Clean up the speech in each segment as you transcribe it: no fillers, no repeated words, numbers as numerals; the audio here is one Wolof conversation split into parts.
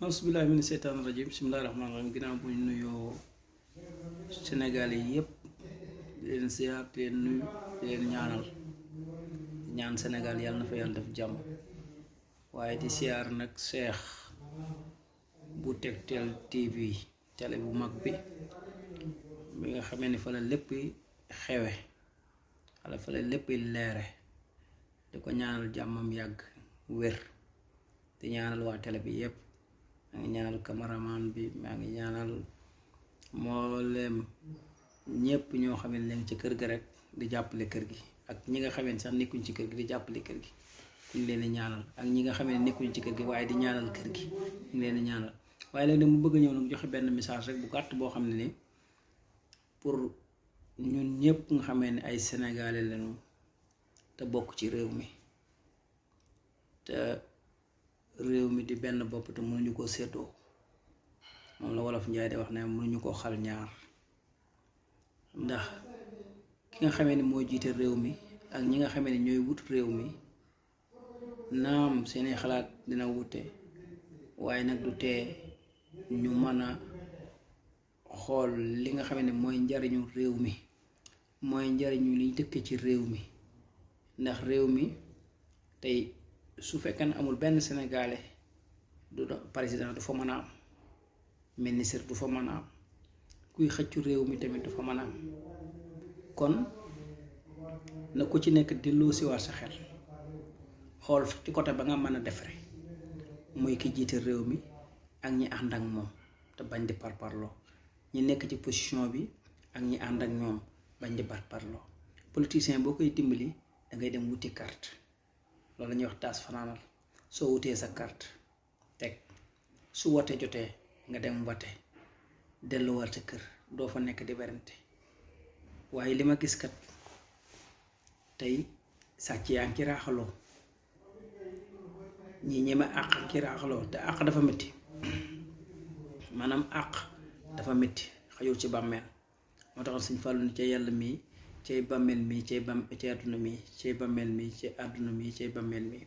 Bismillahi mina seytaani rajim bismillahi rahmaani rahim ginnaaw bu ñu nuyoo Sénégal yi yëpp di leen siyaar di leen nuyu di leen ñaan Sénégal yàlla na fa yàlla def jàmm waaye di siyaar nag Cheikh bu Tektal TV télé bu mag bi nga xamee ni fa la lépp xewe wala fa la lépp leere di ko ñaanal jàmmam yàgg wér di ñaanal waa télé bi yëpp. maa ngi ñaanal cameraman bi maa ngi ñaanal mboolem ñëpp ñoo xam ne ci kër ga rek di jàppale kër gi ak ñi nga xam ne sax nekkuñ ci kër gi di jàppale kër gi ñu ngi leen di ñaanal ak ñi nga xam ne nekkuñ ci kër gi waaye di ñaanal kër gi ñu ngi leen di ñaanal waaye léegi mu bëgg a ñëw nag joxe benn message rek bu gàtt boo xam ne ni pour ñun ñëpp nga xamee ne ay sénégalais lañu te bokk ci réew mi te réew mi di benn bopp te mënuñu ko séddoo moom la wolof njaay di wax ne mënuñu koo xal ñaar ndax ki nga xamee ni moo jiite réew mi ak ñi nga xamee ni ñooy wut réew mi naam seeni xalaat dina wute waaye nag du tee ñu mën a xool li nga xamee ni mooy njariñu réew mi mooy njariñu liy dëkk ci réew mi ndax réew mi tey su fekkee ne amul benn sénégalais du président du fa mën a am ministre du fa mën a am kuy xëccu réew mi tamit du fa mën a am kon na ku ci nekk delloo si war sa xel xool ci côté ba nga mën a defare muy ki jiite réew mi ak ñi ànd ak moom te bañ di parparloo ñi nekk ci position bi ak ñi ànd ak ñoom bañ di parparloo politicien boo koy dimbali da ngay dem wuti carte loolu la ñuy wax taas fanaanal soo wutee sa carte teg su wote jotee nga dem wote delluwaat sa kër doo fa nekk di werante waaye li ma gis kat tey sàcc yaa ngi ci raaxaloo ñi ñeme àq ci raaxaloo te àq dafa métti maanaam àq dafa métti xajul ci bàmmeel moo tax Sëñ Fallu ni ca yàlla mii cay bàmmeel mi cay àdduna mi cay bàmmeel mi cay àdduna mi cay bàmmeel mi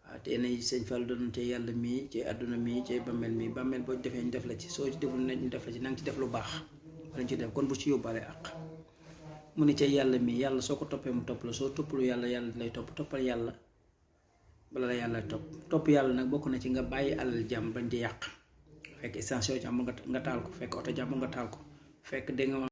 waaw te ne Sëñ Fallu doon cay yàlla mii cay àdduna mi cay bàmmeel mi bàmmeel boo defee ñu def la ci soo ci deful ne ñu def la ci na nga ci def lu baax lañ ci def kon bu ci yóbbaale àq mu ni cay yàlla mii yàlla soo ko toppee mu topp la soo toppalu yàlla yàlla lay toppal yàlla bala la yàlla topp yàlla nag bokk na ci nga bàyyi alal jàmm bañ di yàq fekk extension jàmm nga taal ko fekk oto jàmm nga taal ko fekk dégg nga